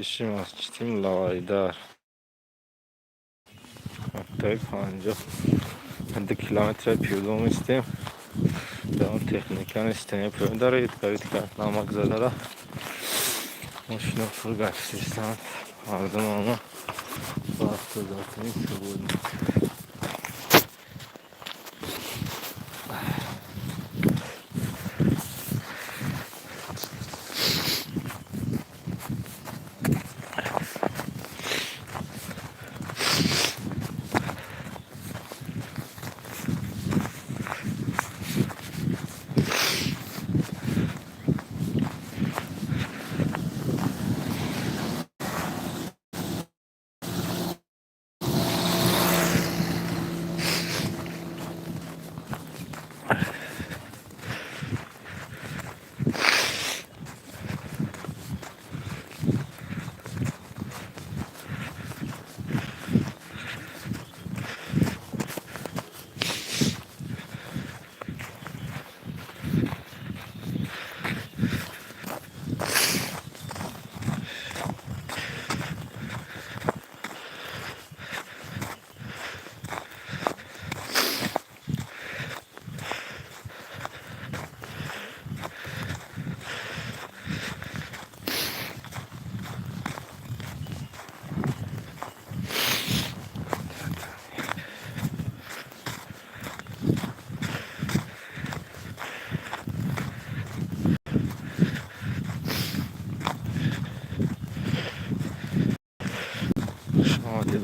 Пеши масҷиди Муллоайдар, ҳафтои 50, 2 километра пиёда оместем. Дар техника нестем, пиёда рид намак задара, мошино пур гаштистанд, мардум ама ба автозатини свободно.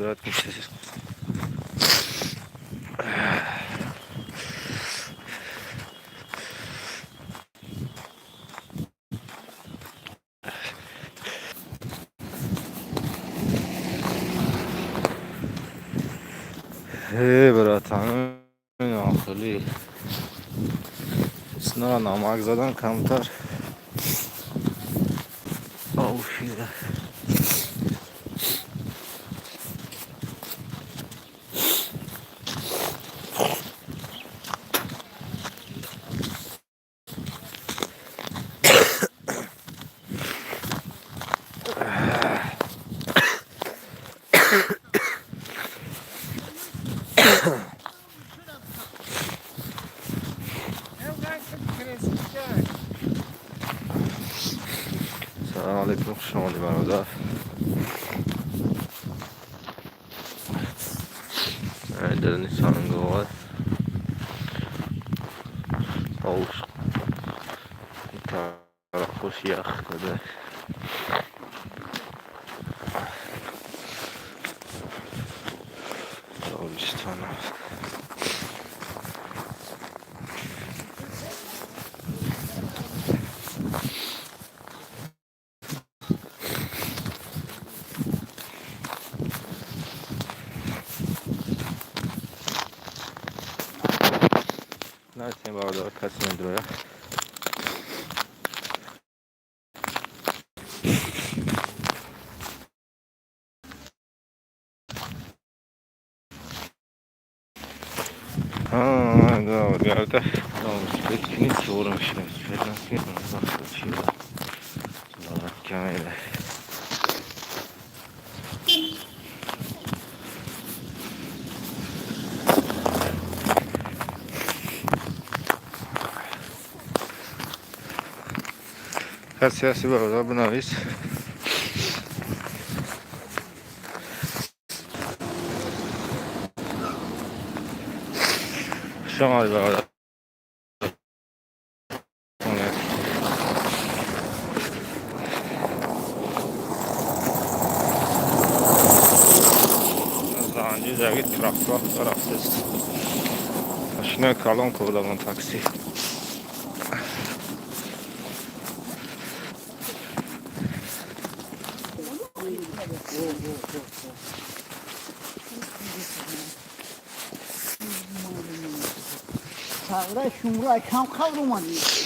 Брат. Э, братан, охили снова намак задан, камтар офида. Салом алейкум, хуш омадӣ, бародар. Дарни Санговар овш тарафош ях када. Тобистон. Настем, бародар, касе медроя. Гарда велосипед кунед, камера. Касе ҳасти, бародар, бинавис. Хуш омадӣ, бародар. Занҷи трактор рафтест, машинаи калон курдамон, такси. Сағра шумра кам қабр омадӣ.